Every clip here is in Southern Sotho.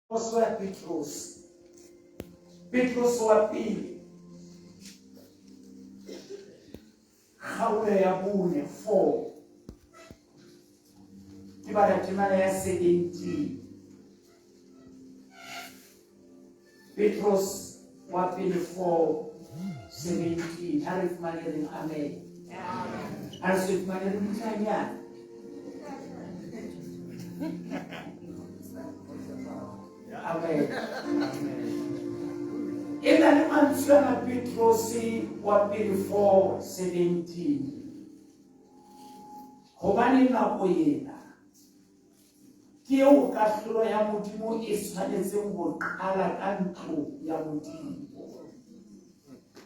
Poso ya Petrose. Petrose wa pele. Kgaolo ya bone 4. Ke bala temana ya 17. Petrose wa pele 4 17. Ha re fumane reng amen. Ha re se fumane re butlanyana. Amen. E na le mantswe ana Petrose wa pele 4 17. Hobane nako ena ke eo kahlolo ya Modimo e tshwanetseng ho qala ka ntlo ya Modimo.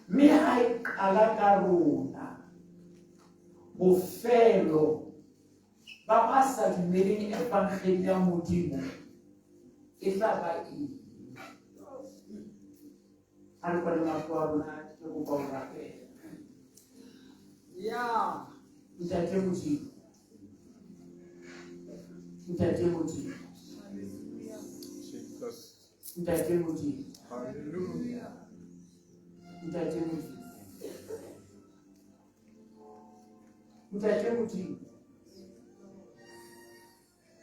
Mme ha e qala ka rona, bofelo ba ba sa dumeleng evangeli ya Modimo e tla ba eng? Ha re kwale mahlo a rona, ke kopa ho rapela. Yeah. Ntate Modimo, Ntate Modimo, Jesus. Ntate Modimo, Hallelujah. Ntate Modimo, Ntate Modimo,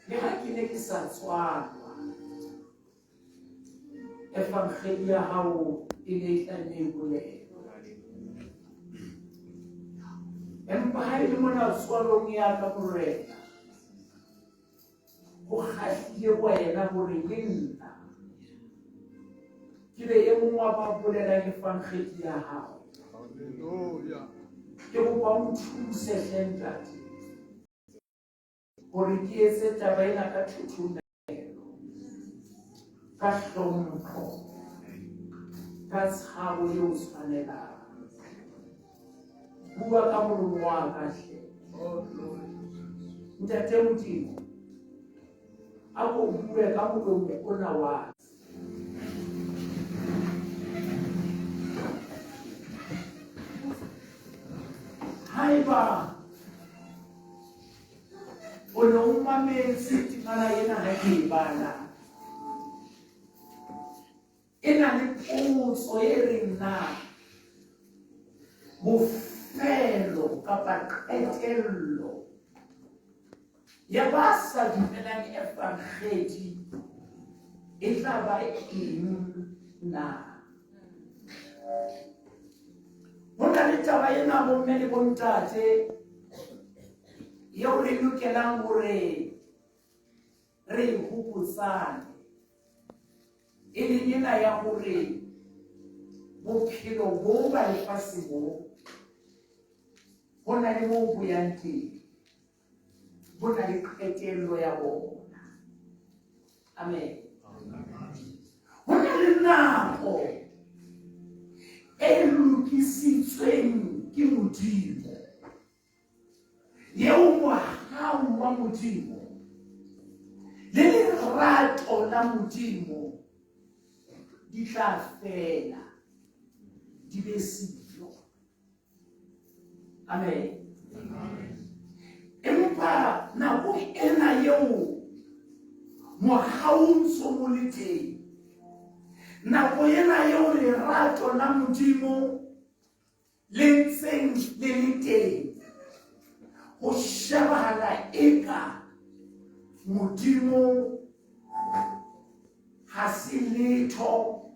le ha ke ne ke sa tswalwa, evangeli ya hao e ne e tla nne e bolelwa. Empa ha e le mona tswalong ya ka Morena, ho kgahlile wena hore le nna ke be e mong wa ba bolelang evangeli ya hao. Hallelujah. Ke kopa o nthuse hle Ntate hore ke etse taba ena ka thothomelo, ka hlompho, ka tshabo e o tshwanelang. Bua ka molomo wa ka hle. Oh, glory. Ntate Modimo, a ko bue ka molomo ona wa ka. Haeba o ne o mametse temana ena ha ke e bala, e na le potso e reng na bofelo kapa qetello ya ba sa dumelang evangedi e tla ba eng na? Ho na le taba ena bomme le bontate eo re lokelang hore re e hopotsane, e leng ena ya hore bophelo bo ba lefatshe bo ho na le moo bo yang teng, bo na le qetello ya bona. Amen. Ho na le nako e lokisitsweng ke Modimo eo mohau wa Modimo le lerato la Modimo di tla fela di be siyo. Amen. Empa nako ena eo mohau o ntso o le teng, nako ena eo lerato la Modimo le ntseng le le teng, ho shebahala eka Modimo ha se letho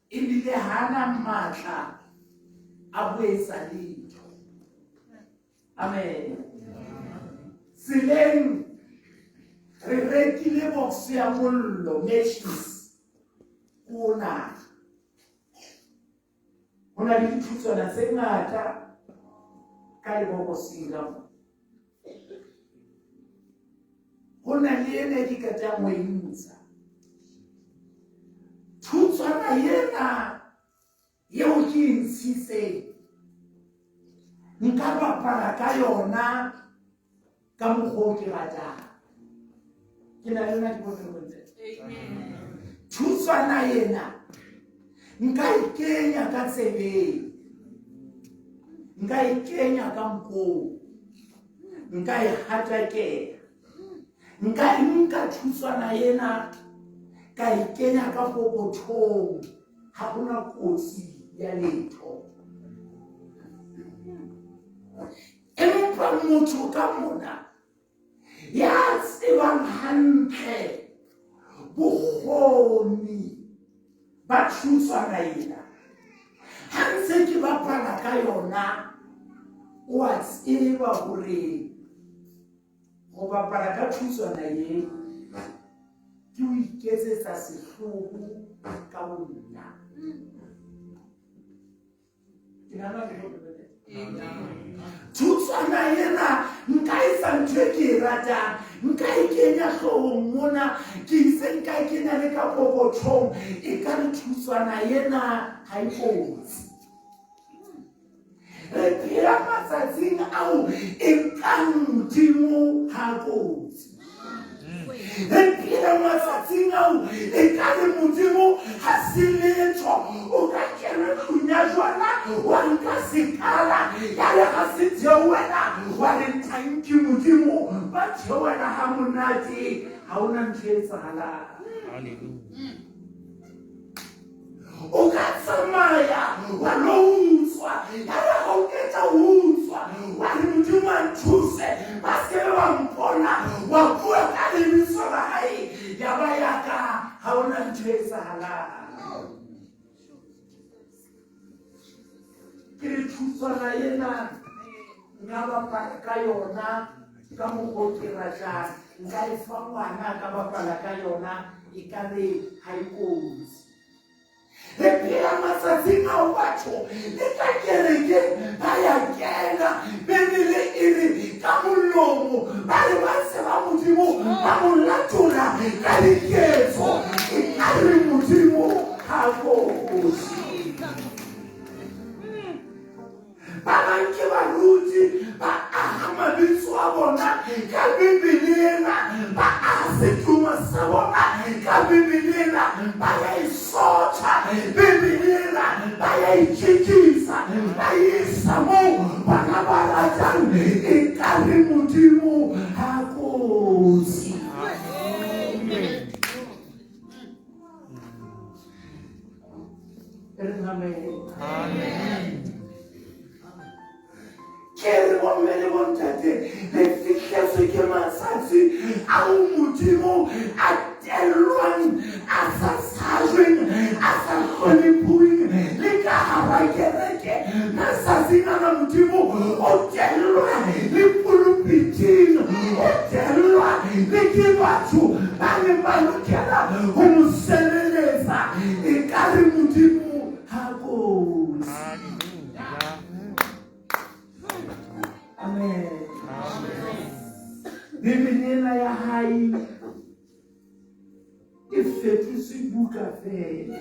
ebile ha na matla a ho etsa letho. Amen. Tseleng re rekile box ya mollo, matches kona. Ho na le dithutswana tse ngata ka lebokoseng ka mo. Ho na le ena e ke qetang ho e ntsha. Thutswana ena eo ke e ntshitseng nka bapala ka yona ka mokgwa o ke ratang. Ke na le yona dibotong tse. Thutswana ena nka e kenya ka tsebeng, nka e kenya ka nkong, nka e hatakela, nka e nka thutswana ena Ka e kenya ka pokothong, ha hona kotsi ya letho. Empa motho ka mona ya tsebang hantle bokgoni ba thutswana ena, ha ntse ke bapala ka yona, o a tseba hore ho bapala ka thutswana ye ke ho iketsetsa sehloho ka bonna. Ke nahana ke tlo Thutswana ena nka etsa ntho e ke e ratang, nka e kenya hloohong mona, ke itse nka e kenya le ka pokothong, e ka re thutswana ena ha e kotsi. Re phela matsatsing ao e kang Modimo ha kotsi. Re phela matsatsing ao e ka re Modimo ha se letho. O ka kena tlung ya jwala wa nka sekala, ya re ha se theohela wa re tanki Modimo, ba theohela ha monate, ha hona ntho e etsahalang. O ka tsamaya wa lo utswa, ya re ha o qeta ho utswa wa re Modimo a nthuse, ba se ke ba mpona, wa bua ka lebitso la hae, ya ba ya ka ha hona ntho e etsahalang. Ke re thutswana ena nka bapala ka yona ka mokgwa o ke ratang, nka e fa ngwana ka bapala ka yona, e ka re ha e kotsi. Re phela matsatsing ao batho le ka kerekeng ba ya kena, Bibele e re ka molomo ba re ba tseba Modimo, ba mo latola ka diketso, e ka re Modimo ha kotsi. Ba bang ke baruti, ba aha mabitso a bona ka Bibele ena, ba aha setumo sa bona ka Bibele ena, ba ya e sotha Bibele ena, ba ya e tjekisa, ba e isa moo bona ba ratang, e ka re Modimo ha kotsi. Amen. Ke re bomme le bontate re fihletswe ke matsatsi ao Modimo a tellwang, a sa tshajweng, a sa hlonephuweng le ka hara kereke. Matsatsing ana Modimo o tellwa le pulupiting, o tellwa le ke batho ba neng ba lokela ho mo sebeletsa. E ka re Modimo ha kotsi. Amen. Bibele ena ya hae e fetotswe buka fela.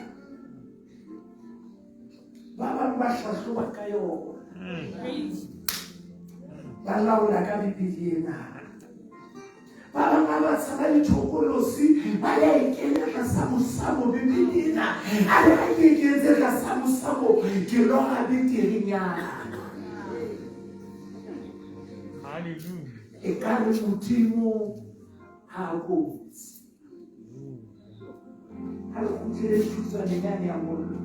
Ba bang ba hlahloba ka yona. Ba laola ka Bibele ena. Ba bang ba ba tshaba dithokolosi, ba ya e kenya tlasa mosamo Bibele ena. A re ha ke e kentse tlasa mosamo, ke lora beterenyana. E ka re Modimo ha a kotsi. Ha re kgutlele thutswaneng yane ya mollo.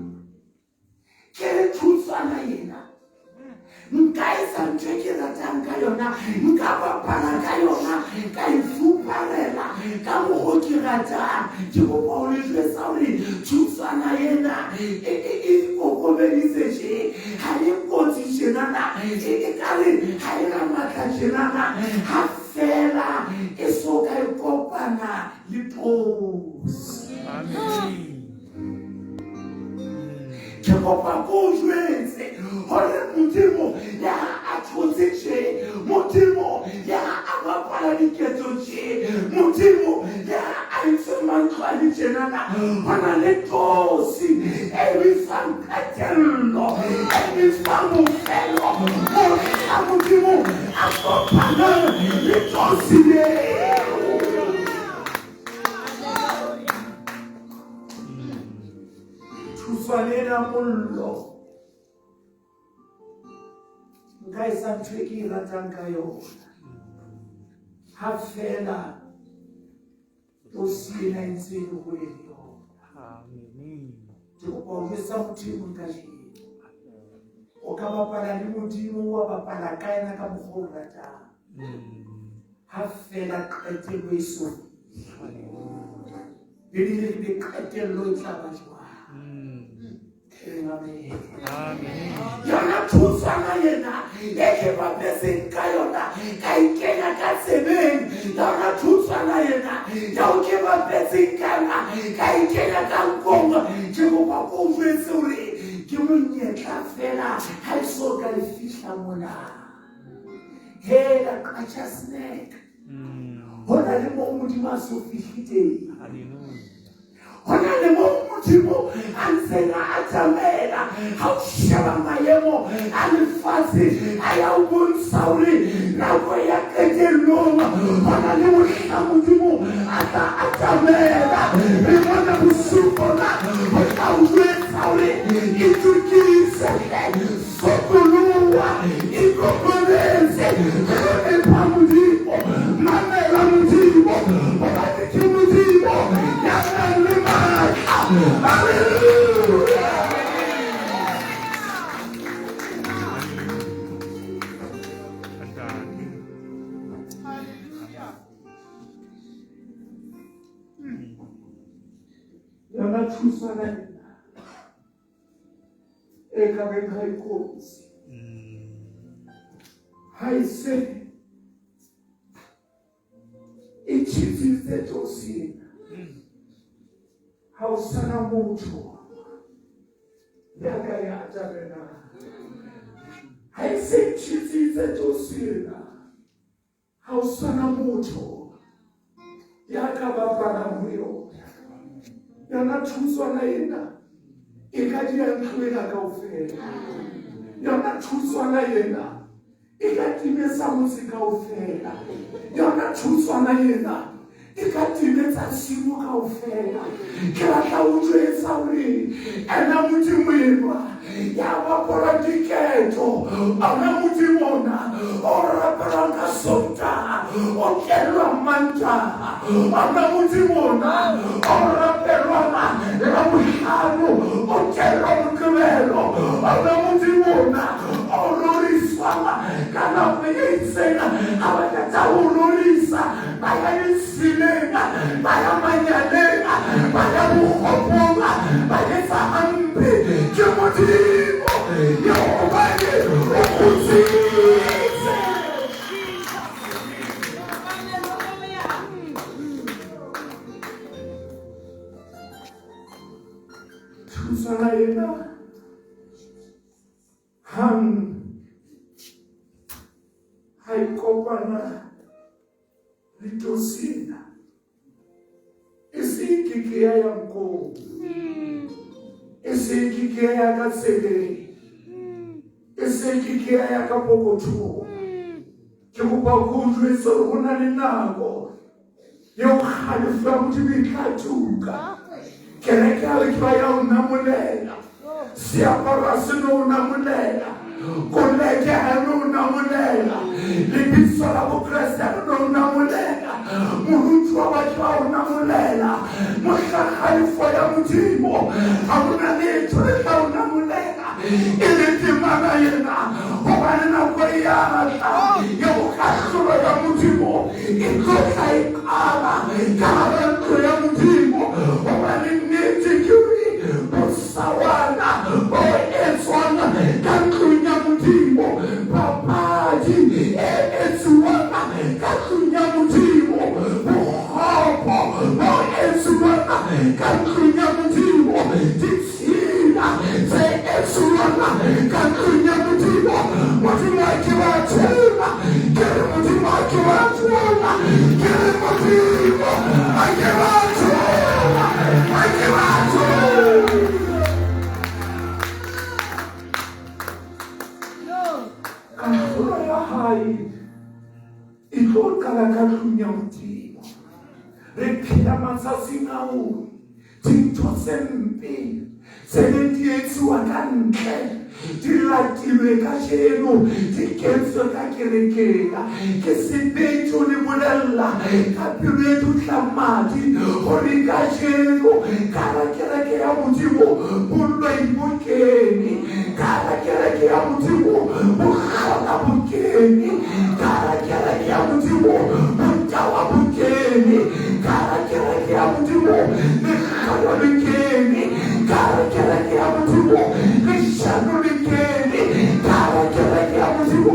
Ke re thutswana ena nka etsa ntho e ke ratang ka yona, nka bapala ka yona, ka e fuparela ka mokgwa o ke ratang. Ke kopa ho le jwetsa hore thutswana ena e ikokobeditse tje, ha e kotsi tjenana, e ka re ha e na matla tjenana, ha feela e so ka e kopana le tosi. Ke kopa ko o jwetse hore Modimo le ha a thotse tje, Modimo le ha a bapala diketso tje, Modimo le ha a entse mantlwane tjenana, ho na le tosi e bitswang qetello, e bitswang bofelo, mohla Modimo a kopanang le tosi eo. Thuswane ena mollo nka etsa ntho e ke e ratang ka yona, ha feela tosi ena e ntse e le hole le yona. Amen. Ke kopa ho jwetsa motho e mong kajeno. O ka bapala le Modimo wa bapala ka yena ka mokgwa o ratang. Ha fela qetello e so Hallelujah. Bibele e re qetello e tla ba jwang. Amen. Amen. Yona thuswana ena e ke bapetseng ka yona ka ikenya ka tsebeng. Yona thuswana ena eo ke bapetseng ka yona ka ikenya ka nkong. Ke kopa ko o jwetse hore ke monyetla fela ha e so ka e fihla mona. Hela qatjha snack. Ho na le moo Modimo a so fihle teng. Hallelujah. Ho na le moo Modimo a ntseng a atamela. Ha o sheba maemo a lefatshe a ya o bontsha hore nako ya qetellong ho na le mohla Modimo a tla atamela. Re bona bosiu bona ho tla o jwetsa hore itokise hle, sokoloha, ikokobetse, hlonepha Modimo, mamela Modimo, hobane ke Modimo ya nang le matla. Hallelujah. Ntate. Hallelujah. Yona thuswana ena e ka beng ha e kotsi. Ha e se e tjhesitse tosina, ha o sana motho ya ka e atamelang. Ha e se e tjhesitse tosina, ha o sana motho ya ka bapalang ho yona. Yona thuswana ena e ka dia ntlo ena kaofela. Yona thuswana ena e ka timetsa motse kaofela. Yona thuswana ena e ka timetsa tshimo kaofela. Ke batla ho jwetsa hore ena Modimo enwa ya bapalang diketo, ona Modimo ona o rapelang ka Sontaha, o tlelwang Mantaha, ona Modimo ona o rapelwang Labohlano, o tlelwa Moqebelo, ona Modimo ona o roriswang ka nako e itseng. Ha ba qeta ho rorisa, ba ya ditshileng, ba ya manyaleng, ba ya bokgopong, ba etsa hampe. Ke Modimo eo hobane o kgutsitse. Hallelujah. Thuswana ena hang ha e kopana le tosina, e se ke ke ya ya nkong, e se ke ke ya ya ka tseleng, e se ke ke ya ya ka pokothong. Ke kopa ko o jwetse hore ho na le nako eo kgalefo ya Modimo e tla tuka. Kereke ya re ke ba ya o namolela, seaparo ha se no o namolela, koleke ha e no o namolela, lebitso la Bokreste ha le no o namolela, moruti wa batho ba o namolela. Mohla kgalefo ya Modimo ha hona letho le tla o namolela, e le temana ena, hobane nako e ya tla eo kahlolo ya Modimo e tlo tla e qala ka hara ntlo ya Modimo. Hobane nnete ke hore bosawana bo etswang ka ntlong ya Modimo, papadi e etsuwang ka tlung ya Modimo, bokgopo bo etsuwang ka ntlong ya Modimo, ditshila tse etsuwang ka ntlong ya Modimo. Modimo a ke wa tshela, ke re Modimo a ke wa tshela, ke re Modimo a ke wa tshela, a ke wa tshela. Kahlolo ya hae e tlo qala ka tlung ya Modimo. Re phela matsatsing ao dintho tse mpe tse neng di etsuwa ka ntle Di latilwe kajeno, di kentswe ka kerekeng. Ke sebete ho le bolella ka pelo e dutlang madi hore kajeno ka hara kereke ya Modimo boloi bo kene, ka hara kereke ya Modimo bohlola bo kene, ka hara kereke ya Modimo botawa bo kene, ka hara kereke ya Modimo lehloyo le kene, ka hara kereke ya Modimo leshano le kene, ka hara kereke ya Modimo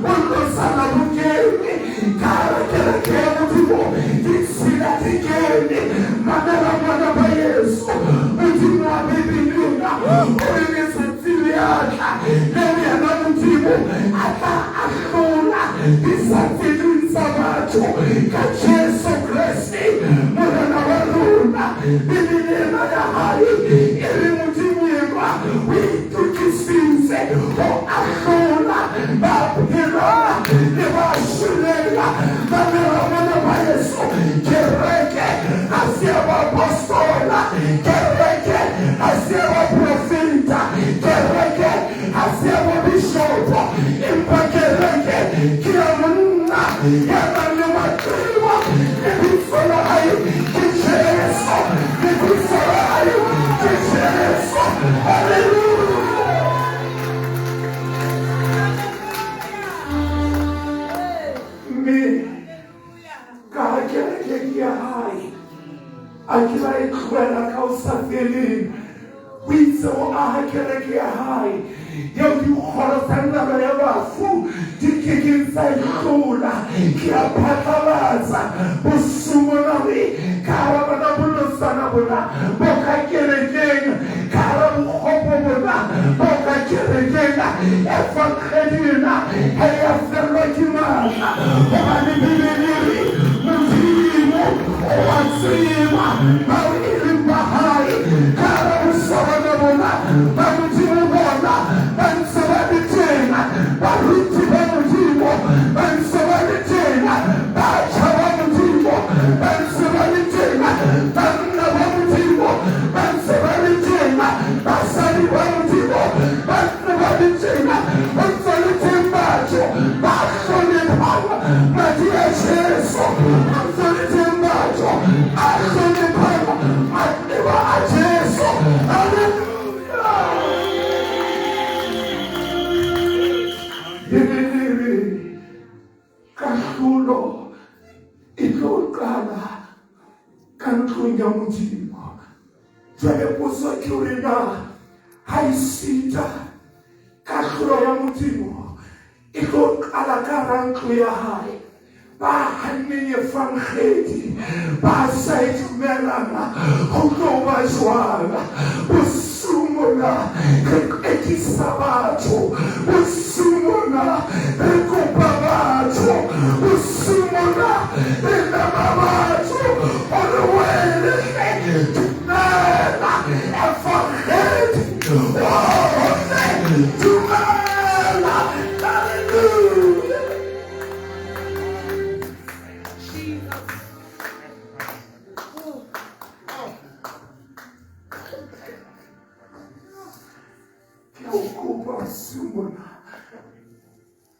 bolosana bo kene, ka hara kereke ya Modimo ditshila di kene. Mamela ngwana ba Yesu, Modimo wa Bibele ena o re letsatsi le a tla leo yena Modimo a tla ahlola di sa tsebeng tsa batho ka Jesu Kreste Morena wa rona. Bibele ena ya hae e re Modimo enwa o itokisitse ho ahlola ba phelang le ba shweleng. Mamela ngwana ba Yesu, kereke ha se ya baapostola, kereke ha se ya baprofeta, kereke ha se ya babishopo, empa kereke ke ya monna ya nang le maqeba. Lebitso la hae ke Jesu, lebitso la hae ke Jesu. Haleluya! Mme ka ha kereke ke ya hae, a ke ba e tlohela ka ho sa feleng. O itse o aha kereke ya hae eo dikgoro tsa nalo ya bafu di ke keng tsa e hlola. Ke a phatlalatsa bosumolore ka hara bona bolotsana bona bo ka kerekeng, ka hara bokgopo bona bo ka kerekeng. Evangeli ena ha e a fellwa ke matla, hobane Bibele e re Modimo o a tseba bao e leng ba hae. Ka hara bosobana bona ba Modimo bona ba ntse ba le teng, baruti ba Modimo ba ntse ba le teng, batjha ba Modimo ba ntse ba le teng, banna ba Modimo ba ntse ba le teng, basadi ba Modimo ba ntse ba le teng. Ho ntse le teng batho ba hloniphang madi a Jesu, ho ntse le teng batho ba hloniphang maqeba a Jesu. Haleluya! Bibele e re kahlolo e tlo qala ka ntlong ya Modimo. Jwale potso ke hore na ha esita kahlolo ya Modimo e tlo qala ka hara ntlo ya hae, ba hanneng evangedi, ba sa e dumelang, ho tlo ba jwang? Bosiung mona re qekisa batho, bosiung mona re kopa batho, bosiung mona re mema batho hore wele hle dumela evangedi, oh hle dumela. Hallelujah. Ke a o kopa bosiung bona,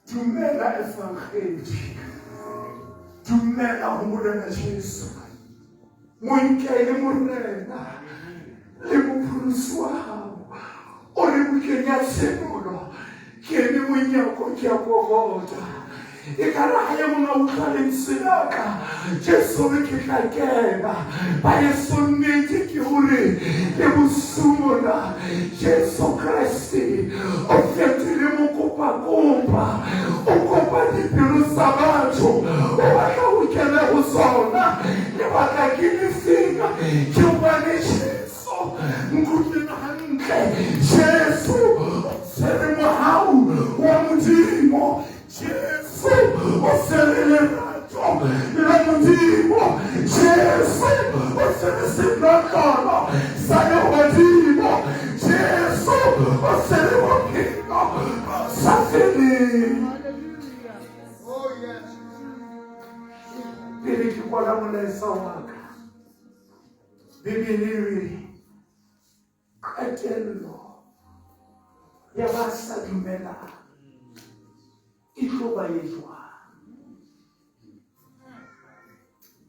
dumela evangedi, dumela ho Morena Jesu, mo nke e le Morena le mopholosi wa hao. O re bukeng ya Tshenolo, ke eme monyako ke a kokota, ekare ha e mong a utlwa lentswe la ka, Jesu re ke tla kena. Ba eso nnete ke hore le bosiung bona Jesu Kreste o fetohile mokopakopa, o kopa dipelo tsa batho, o batla ho kena ho tsona. Lebaka ke lefeng? Ke hobane Jesu, nkutlweng hantle, Jesu o tshwere mohau wa Modimo, Jesu o tshwere lerato la Modimo, Jesu o tshwere senotlolo sa lehodimo, Jesu o tshwere bophelo bo sa feleng. Oh, yes. Pele ke kwala molaetsa wa ka, Bibele e re qetello Ya ba sa dumelang e tlo ba e jwang?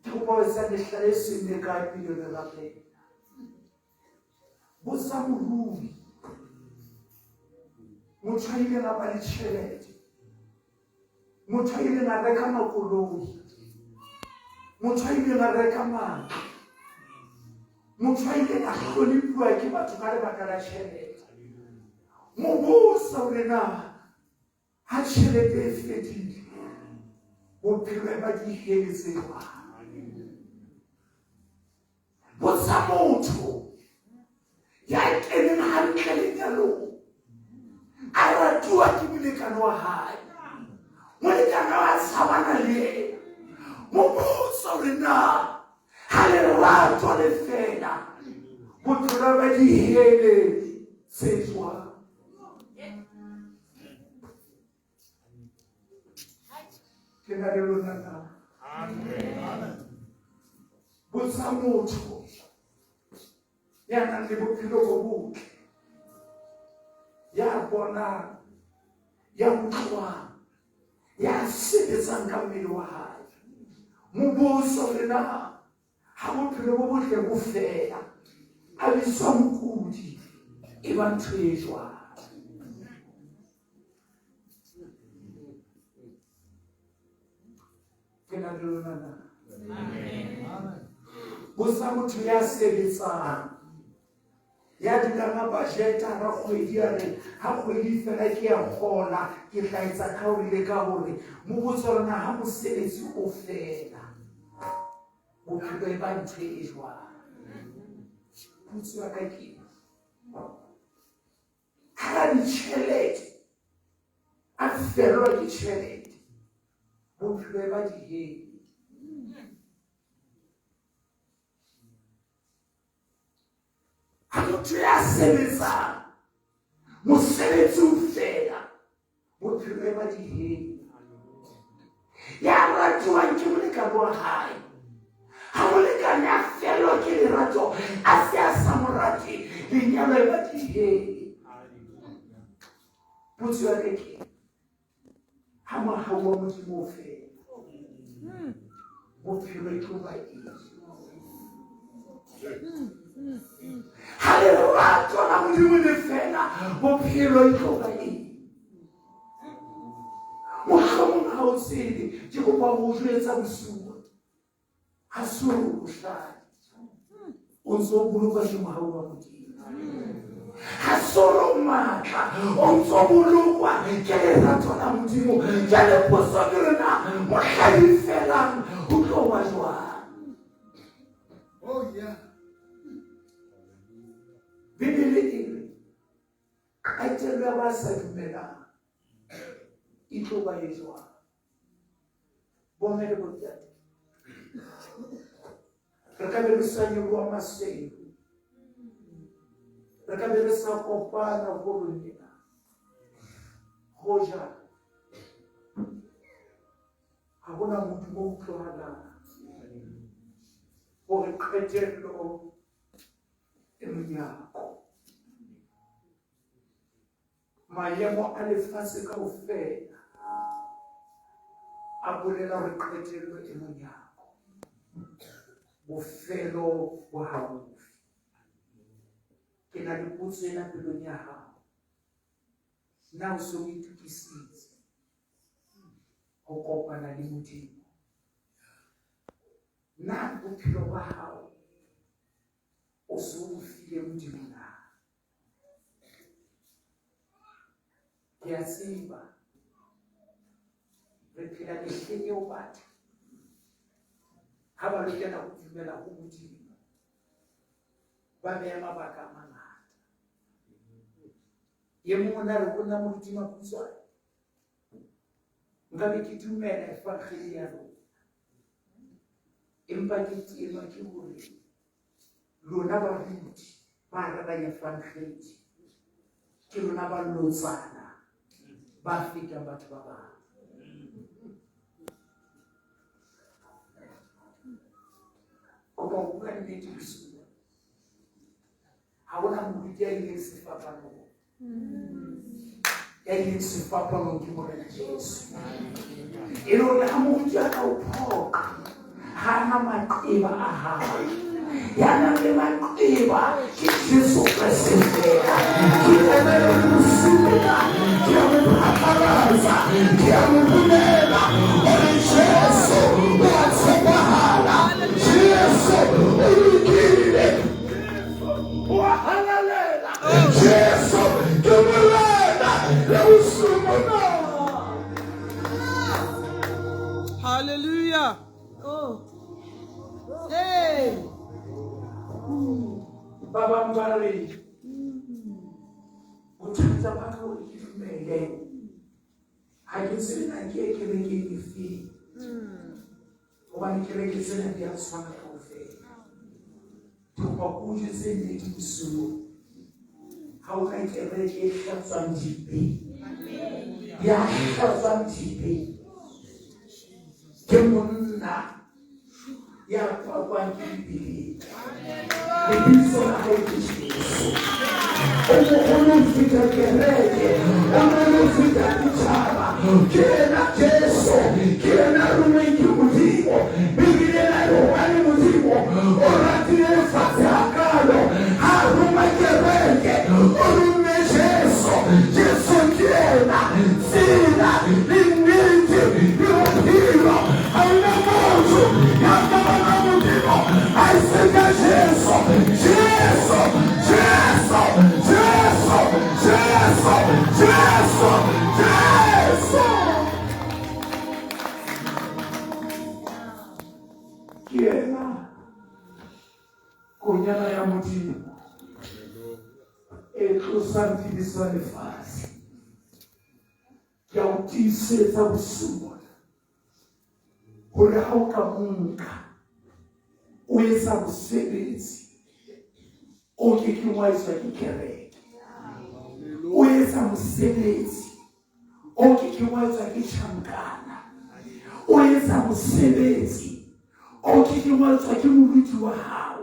Ke kopa ho etsa mehlala e seng mekae pele re rapela. Botsa morui, motho a ileng a ba le tjhelete, motho a ileng a reka makoloi, motho a ileng a reka matlo, motho a ileng a hlonephuwa ke batho ka lebaka la tjhelete. Mo botsa hore na ha tjhelete e fedile bophelo e ba dihele tse jwang. Botsa motho ya keneng hantle lenyalong, a ratuwa ke molekane wa hae, molekane wa tshabana le yena. Mo botsa hore na ha lerato le fela bophelo ba dihele tse jwang. Ke na le lona na? Botsa motho ya nang le bophelo bo botle, ya bonang, ya utlwang, ya sebetsang ka mmele wa hae. Mo botse hore na ha bophelo bo botle bo fela, a bitswa mokudi, e ba ntho e jwang. Ke na le lona na? Botsa motho ya sebetsang, ya dulang a budget hara kgwedi, a re ha kgwedi fela ke ya kgola, ke tla etsa ka hore le ka hore. Mo botse hore na ha mosebetsi o fela bophelo e ba ntho e jwang. Potso ya ka ke ha ditjhelete a fellwa ke tjhelete bophelo e ba dihele. Ha motho ya sebetsang mosebetsi o fela bophelo e ba dihele. Ya ratuwang ke molekane wa hae, ha molekane a fellwa ke lerato, a se a sa mo rate, lenyalo e ba dihele. Potso ya ka ke ha mohau wa Modimo o fela bophelo e tlo ba eng? Ha lerato la Modimo le fela bophelo e tlo ba eng? Mohlomong ha o tsebe, ke kopa ho jwetsa bosiu, ha se hore o bohlale, o ntse o bolokwa ke mohau wa Modimo. Ha se hore o matla, o ntse o bolokwa ke lerato la Modimo. Jwale potso ke hore na mohla di felang ho tlo ba jwang? Oh yeah. Bibele e re qetello ya ba sa dumelang e tlo ba e jwang? Bomme le bontate, re ka be re sa nyoloha Maseru, re ka be re sa kopana holong ena, hoja ha hona modumo o utlwahalang hore qetello e monyako. Maemo a lefatshe kaofela a bolela hore qetello e monyako, bofelo bo haufi. Ke na le potso ena pelong ya hao, na o se o itokisitse ho kopana le Modimo? Na bophelo ba hao o se o file Modimo na? Ke a tseba re phela mehleng eo batho ha ba lokela ho dumela ho Modimo ba beha mabaka a mangata. E mong o na re ho nna, moruti Makhutshwane, nka be ke dumela evangeli ya lona, empa ke tenwa ke hore lona baruti ba rerang evangeli ke lona ba lotsana ba fetang batho ba bang. Kopa ho bua nnete bosiu, ha hona moruti a ileng sefapanong. Ya ileng sefapanong ke Morena Jesu. E le hore ha moruti a ka o phoqa, ha a na maqeba a hao. Ya nang le maqeba ke Jesu Kreste feela. Ke ena le bosiu ke a mo phatlalatsa, ke a mo bolela hore Jesu o a tshepahala, Jesu o lokile, Jesu o a halalela, Jesu ke Morena le bosiu bona. Hallelujah. Oh. Hey. Ba bang ba re bothata ba ka hore ke dumele ha ke tsebe na ke ye kerekeng efeng hobane kereke tsena di a tshwana kaofela. Ke kopa ke o jwetse nnete bosiu ha o na kereke e hlatswang dibe ya hlatswang dibe ke monna ya pakwang ke Bibele. Lebitso la hae ke Jesu. O moholo ho feta kereke, o moholo ho feta ditjhaba. Ke yena Jesu, ke yena rongweng ke Modimo. Bibele ena e re hobane Modimo o ratile lefatshe hakalo, ha a roma kereke, o romme Jesu. Jesu ke yena tsela le nnete le bophelo. Ha hona motho ya ka bonang Modimo ha e se ka Jesu. Jesu, Jesu, Jesu, Jesu, Jesu, Jesu. Ke yena Konyana ya Modimo e tlosang dibe tsa lefatshe. Ke a o tiisetsa bosiu bona hore ha o ka mo nka o etsa mosebetsi o ke keng wa etswa ke kereke, o etsa mosebetsi o ke keng wa etswa ke tjhankana, o etsa mosebetsi o ke keng wa etswa ke moruti wa hao,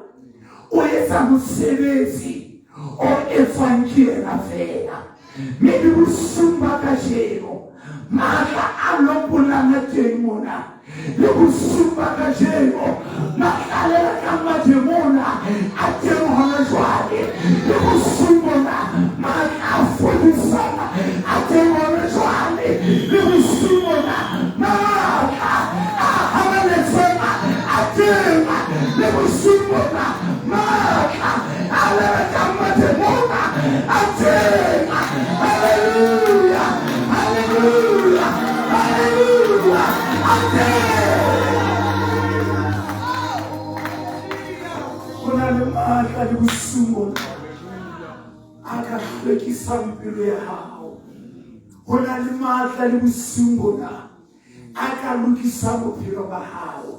o etsa mosebetsi o etswang ke yena feela. Mme le bosiung ba kajeno matla a lopollang a teng mona, le bosiung ba kajeno matla a lelekang mademona a teng hona jwale, le bosiung bona matla a fodisang a teng hona jwale, le bosiung bona matla a halaletseng a teng, le bosiung bona matla a lelekang mademona a teng. Haleluya, haleluya, haleluya, a teng. Ho na le matla le bosiung bona a ka hlwekisang pelo ya hao. Ho na le matla le bosiung bona a ka lokisang bophelo ba hao.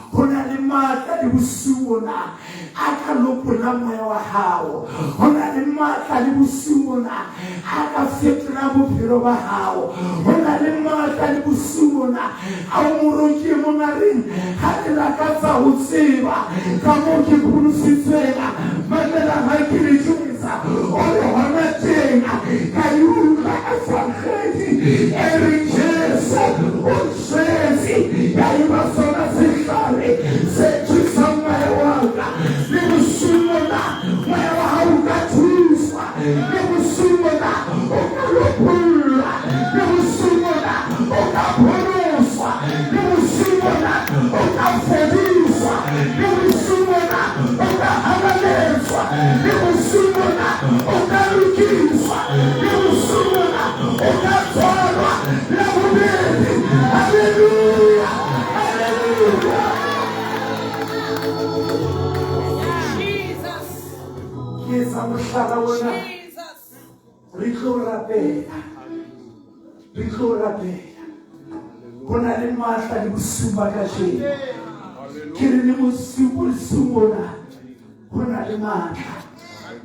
Ho na le matla le bosiu bona a ka lopollang moya wa hao. Ho na le matla le bosiu bona a ka fetolang bophelo ba hao. Ho na le matla le bosiu bona ao moroki e mong a reng ha ke lakatsa ho tseba ka moo ke pholositsweng, mamelang ha ke le jwetsa, o re hona teng ka e utlwa evangedi e reng Jesu o ntshwetse, ya eba sona sehlare se thusang moya wa ka. Le bosiung bona moya wa hao o ka thuswa, le bosiung bona o ka lopollwa, le bosiung bona o ka pholoswa, le bosiung bona o ka fodiswa, le bosiung bona o ka halaletswa, le bosiung bona o ka lokiswa, le bosiung bona o ka tswalwa la bobedi. Haleluya, haleluya. Jesus. Ke etsa mohlala ona. Jesus. Re tlo rapela, re tlo rapela. Ho na le matla le bosiung ba kajeno. Ke re le bosiu bosiung bona ho na le matla.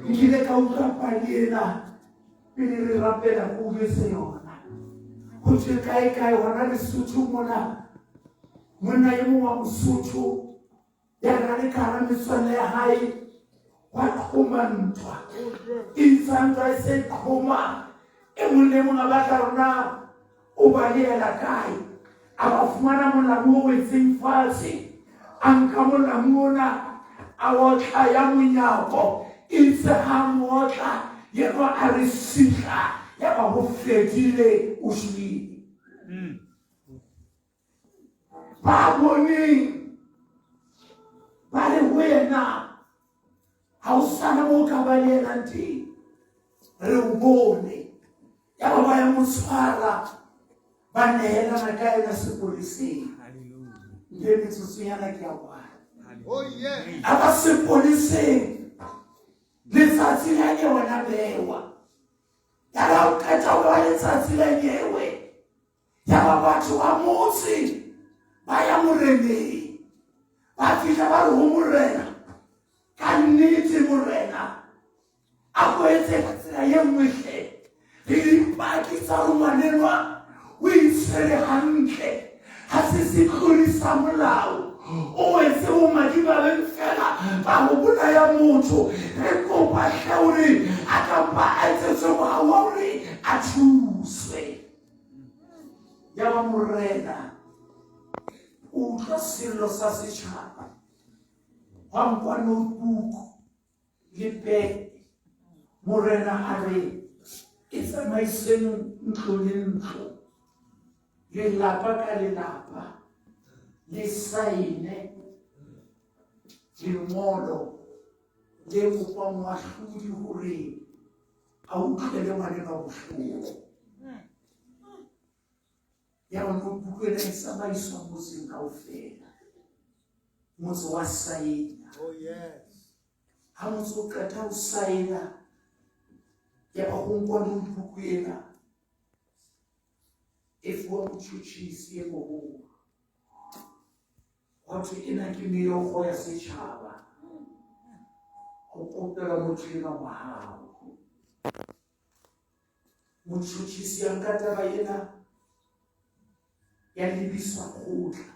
Nkile ka utlwa pale ena pele re rapela ko o jwetse yona. Ho thwe kae kae hona Lesotho mona, monna e mong wa Mosotho ya re a le ka hara metswalle ya hae. Gwa qhoma ntwa. Itse ha ntwa e se qhoma, e mong le mong a batla hore na o balehela kae. A ba fumana molamu o wetseng fatshe, a nka molamu ona a otla ya monyako. Itse ha a mo otla, yenwa a re sihla, yaba ho fedile, o shwele. Ba boneng ba re ho yena, ha o sana mo o ka balehelang teng, re o bone. Yaba ba ya mo tshwara, ba nehelana ka yena sepoleseng. Nke metsotsonyana ke a kwala. Oh yeah. A ba sepoleseng, letsatsi la nyewe la bewa. Ya re ha o qeta ho bewa letsatsi la nyewe, Yaba batho ba motse ba ya moreneng, ba fihla ba re ho morena, ka nnete morena, a ko etse ka tsela ye nngwe hle. Re dipaki tsa gore ngwanenwa o itshwere hantle, ha se setlodi sa molao, o wetse bomadimaleng fela ba go bolaya motho. Re kopa hle gore a ka mpa a etsetswe mohau wa gore a thuswe. Yaba morena o utlwa sello sa setšhaba, gwa nkwa notebook le pene. Morena a re e tsamaiseng ntlo le ntlo, lelapa ka lelapa, le saene lengolo le kopang moahlodi hore a utlwele ngwanenwa bohloko. Ya ba notebook ena e tsamaiswa motseng kaofela. Motse wa saena. Oh yes. Ha motse o qeta ho saena, ya ba ho nkwa notebook ena e fuwa motjhutjhisi e moholo. Hwa thwe ena ke meokgo ya setjhaba ho kopela motho enwa mohau. Motjhutjhisi a nka taba ena ya lebiswa kgotla.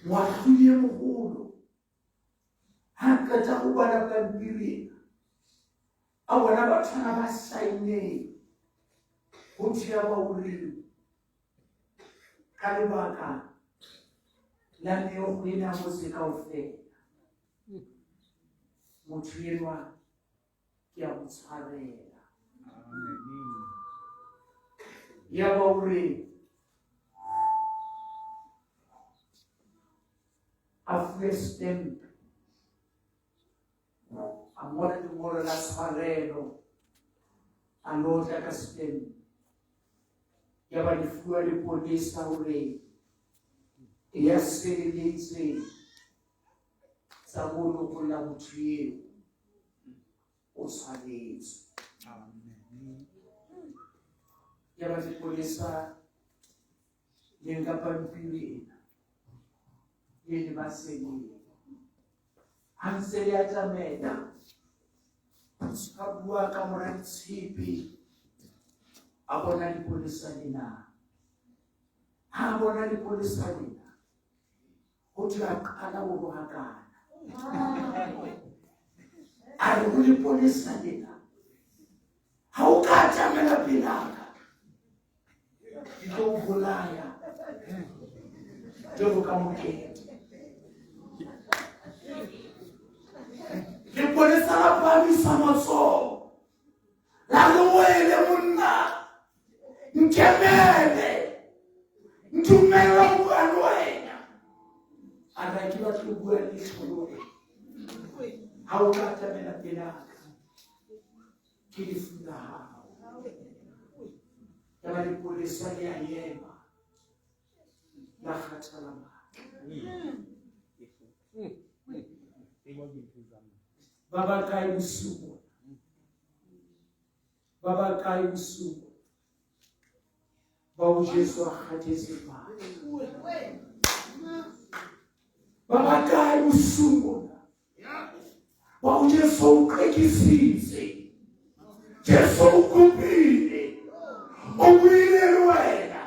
Moahlodi e moholo ha qeta ho bala pampiri ena, a bona bathwana ba saenneng ho thwe ya ba o reng ka lebaka la meokgo ena ya motse kaofela, motho enwa ke a mo tshwarela. Ya ba o re a fuwe stamp, a ngola lengolo la tshwarelo, a lotla ka stamp. Ya ba lefuwa lepolesa hore e ya sebeletse tsa ho lokolla motho eo o tshwanetswe. Ya ba lepolesa le nka pampiri ena le le ba seleng. Ha ntse le atamela, a bua ka mora ditshepe, a bona lepolesa lena. Ha a bona lepolesa lena, ho thwe a qala ho rohakana. A re ho lepolesa lena, ha o ka atamela pelaka, ke tlo o bolaya jwalo ka mokete. Lepolesa la phahamisa matsoho, la re wele monna, nkemele, ntumelle ho bua le wena. A re ha ke batle ho bua letho le wena. Ha o ka atamela pelaka, ke lefu la hao. Yaba lepolesa le a ema, la kgathala matla. Ba ba kae bosiu bona? Ba ba kae bosiu bona? Bao Jesu a kgathetse matla. Ba ba kae bosiu bona? Bao Jesu o qekisitse. Jesu o kopile. O buile le wena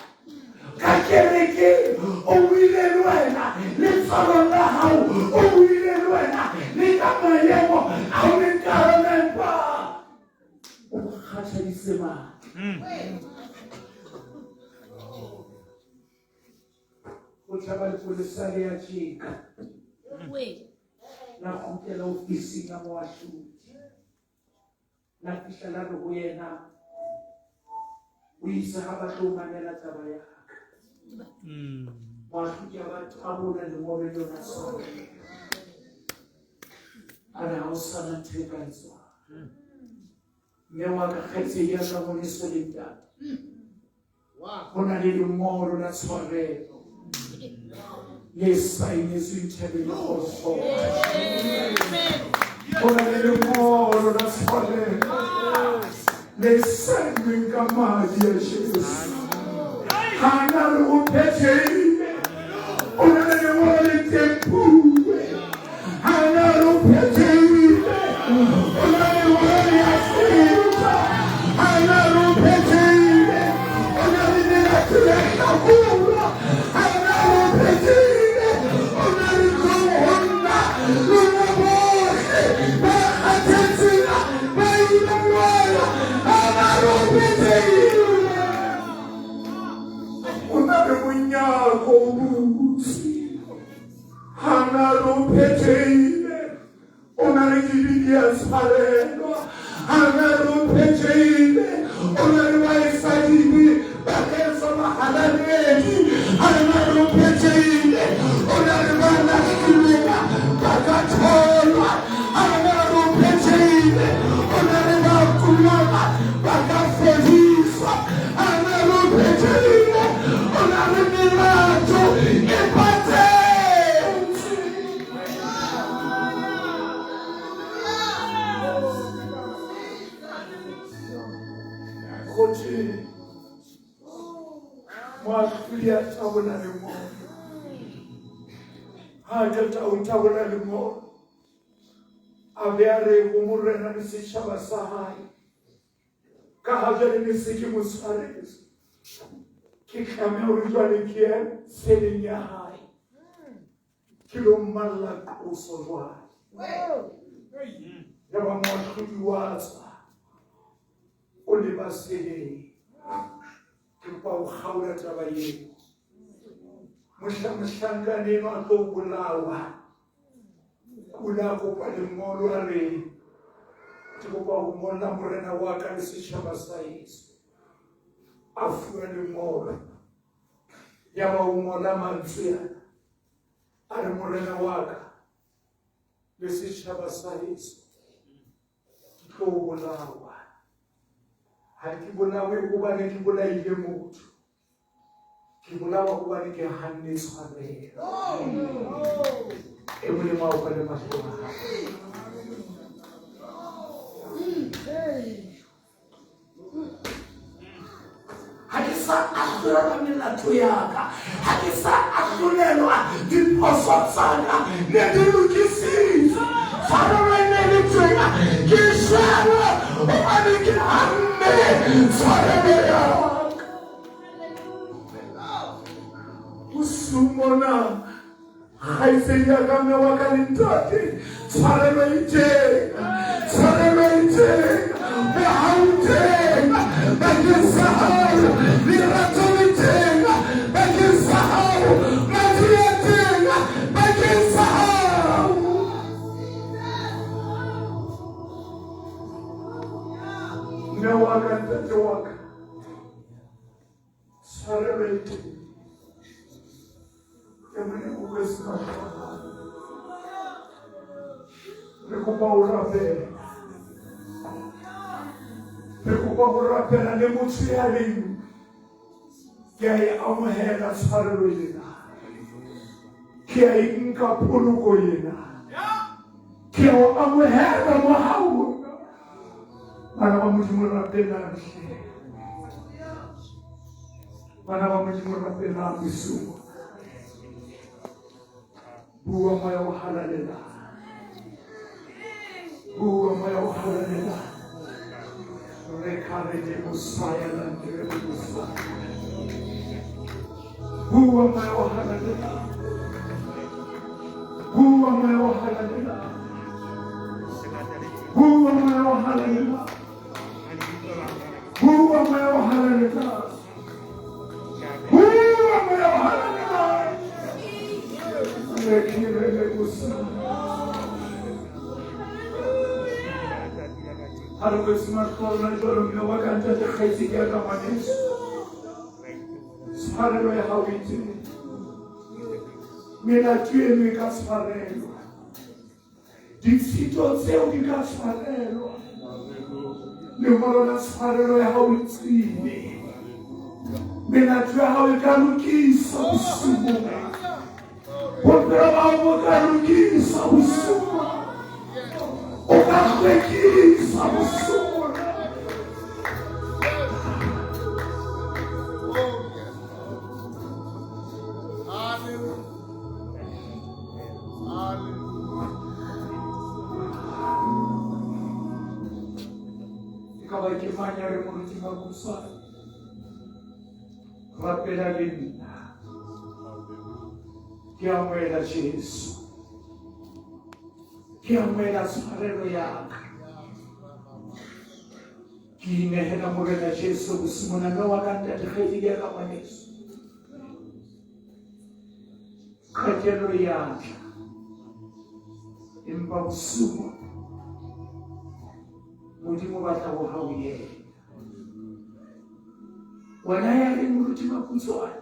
ka kerekeng, o buile le wena letswalong la hao, o buile le wena le ka Getsemane. Go tšhaba lepolesa le ya tšeka. La kgutlela ofising ya moahlodi. La fihla la re ho yena, o itse ha ba tlo mamela taba ya ka. Moahlodi a ba tabola lengolo le lona sona. A re ha o sana ntho e ka etswang. Mme wa ka kgaitsedi ya ka ngwaneso le ntate. Ho na le lengolo la tshwarelo le saenetsweng thabeng ya Golgotha. Ho na le lengolo la tshwarelo le saennweng ka madi a Jesu. Ha na re o phethehile, o na le lengolo le tempuwe. Ha na re o phethehile, o na le lengolo le a feta. Ha na re o phethehile, o na le melato ya hlakolwa. Ha na re o phethehile, o na le tlong ho nna, lona bohle ba kgathetseng, ba imelwang. Ha na re o phethehile, o na le monyako o butse. Ha na re o phethehile, o na le dibe di a tshwarelwa. Ha na re o phethehile, o na le baetsadibe ba ka etswa bahalaledi. Ha na re o phethehile, o na le ba lahlilweng ba ka tholwa. Ha na re o phethehile, o na le ba kulang ba ka fodiswa. Ha na re o phethehile, o na le melato e patetswe. Gote moahlodi a tabola lengolo. Ha a qeta ho tabola lengolo, a be a re ho morena le setjhaba sa hae, ka ha jwale ne se ke mo tshwaretse, ke tlameha hore jwale ke ye seleng ya hae, ke lo mmalla qoso jwale. Yaba moahlodi wa tswa, o leba seleng. Ke kopa ho kgaola taba eo. Mohla mohlankana enwa a tlo bolawa, o ile a kopa lengolo a re, ke kopa ho ngolla morena wa ka le setjhaba sa heso. A fuwa lengolo. Yaba o ngola mantswe ana. A re, morena wa ka le setjhaba sa heso, ke tlo bolawa. Ha ke bolawe hobane ke bolaile motho. Ke bolawa hobane ke hanne tshwarelo. E molemo a o kwale mahlo a hao. Ha ke sa ahlolelwa melato ya ka, ha ke sa ahlolelwa diphoso tsa ka, ne di lokisitswe. Tshwarelo e ne le teng, ke shwele hobane ke hanne tshwarelo ya ka. Bosiung mona, kgaitsedi ya ka, mme wa ka le ntate, tshwarelo e teng, tshwarelo e teng, mohau teng bakeng sa hao, lerato le teng bakeng sa hao, madi a teng bakeng sa hao. Mme wa ka, ntate wa ka, tshwarelo e teng. E mone o kwetse mahlo a hao. Re kopa ho rapela. Re kopa ho rapela le motho ya reng ke a e amohela tshwarelo ena. Ke a e nka poloko ena. Ke a o amohela mohau ona. Bana ba Modimo rapelang hle. Bana ba Modimo rapelang bosiu. Bua moya o halalelang. Bua moya o halalelang. Re kare le mosaya la ndre mosaya. Bua moya o halalelang. Bua moya o halalelang. Bua moya o halalelang. Bua Moya o Halalelang. Bua Moya o Halalelang. Re khirele bosa. Ha re kwetse mahlo a rona jwalo, mme wa ka, ntate, kgaitsedi ya ka, ngwaneso. Tshwarelo ya hao e teng. Melato eno e ka tshwarelwa. Ditshito tseo di ka tshwarelwa. Lengolo la tshwarelo ya hao le tswile. Melato ya hao e ka lokiswa bosiu bona. Bophelo ba hao bo ka lokiswa bosiu bona. O ka hlwekiswa bosiu bona. Oh, yes. Hallelujah. Hallelujah. E ka ba ke mang ya re moruti Makuswane? Rapela le nna. Ke amohela Jesu. Ke amohela tshwarelo ya ka. Ke inehela Morena Jesu bosiu bona. Mme wa ka, ntate, kgaitsedi ya ka, ngwaneso. Qetello ya tla. Empa bosiu bona, Modimo o batla ho hauhela. Wena ya reng moruti Maputswane,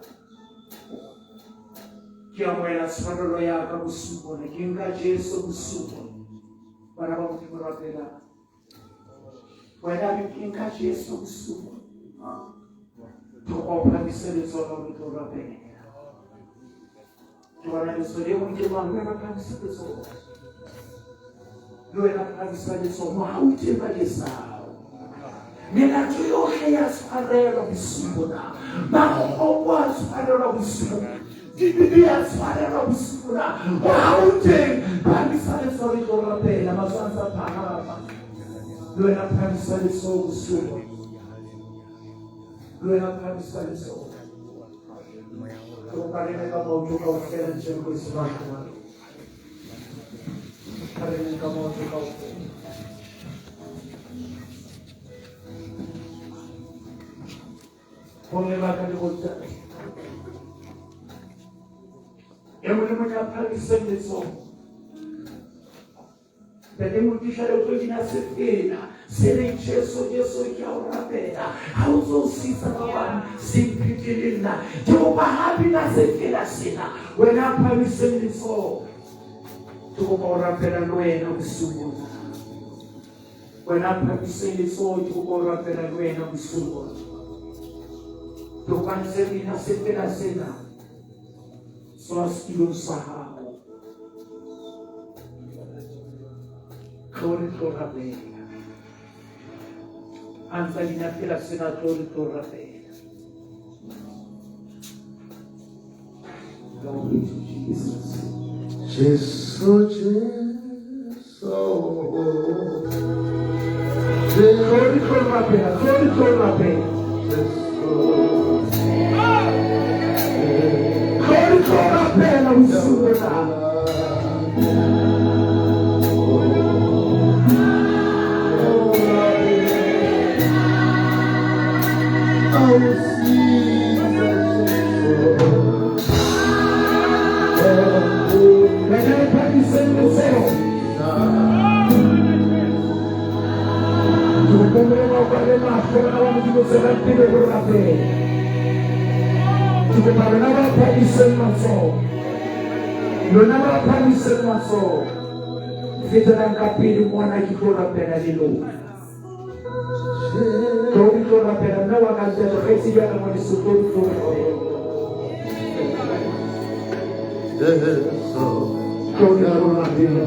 ke amohela tshwarelo ya ka bosiu bona. Ke nka Jesu bosiu bona. Bana ba Modimo rapelang. Wena re ke nka Jesu bosiu bona. Ke kopa o phahamise letsoho re tlo rapela. Ke bona letsoho le mong ke mang? Wena phahamisa letsoho. Le wena phahamisa letsoho. Mohau teng bakeng sa hao. Melato yohle ya tshwarelwa bosiu bona. Makgopo a tshwarelwa bosiu bona. Dibe di a tshwarelwa bosiu bona. Mohau teng. Phahamisa letsoho re tlo rapela. Matsoho a ntse a phahama. Le wena phahamisa letsoho bosiu bona. Le wena phahamisa letsoho. Ke kopa re eme ka maoto kaofela ntse re kwetse mahlo a rona. Ha re eme ka maoto kaofela. Bomme ba ka le bontate. E mong le mong ya phahamiseng letsoho. Ntate Modisha le tlo bina sefela se reng Jesu Jesu ke a o rapela ha o ntse o sitsa ba bang se mphete le nna ke kopa ha bina sefela sena wena a phahamiseng letsoho ke kopa o rapela le wena bosiu bona wena a phahamiseng letsoho ke kopa o rapela le wena bosiu bona ke kopa ntse bina sefela sena tswa setulong sa hao tlo re tlo rapela a ntsa bina fela sena tlo re tlo rapela. Glory to Jesus. Jesu, Jesu. Tlo re tlo rapela, tlo re tlo rapela. Jesu. Tlo re tlo rapela bosiu bona. Wena e phahamiseng letsoho. Ke kopa Morena o kwale mahlo bana ba Modimo tswelang pele ho rapela. Ke kopa lona ba phahamiseng matsoho. Lona ba phahamiseng matsoho. Fetelang ka pele mona ke tlo rapela le lona. Tlo re tlo rapela mme wa ka ntate kgaitsedi ya ka ngwaneso tlo re tlo rapela. Tlo re tlo rapela.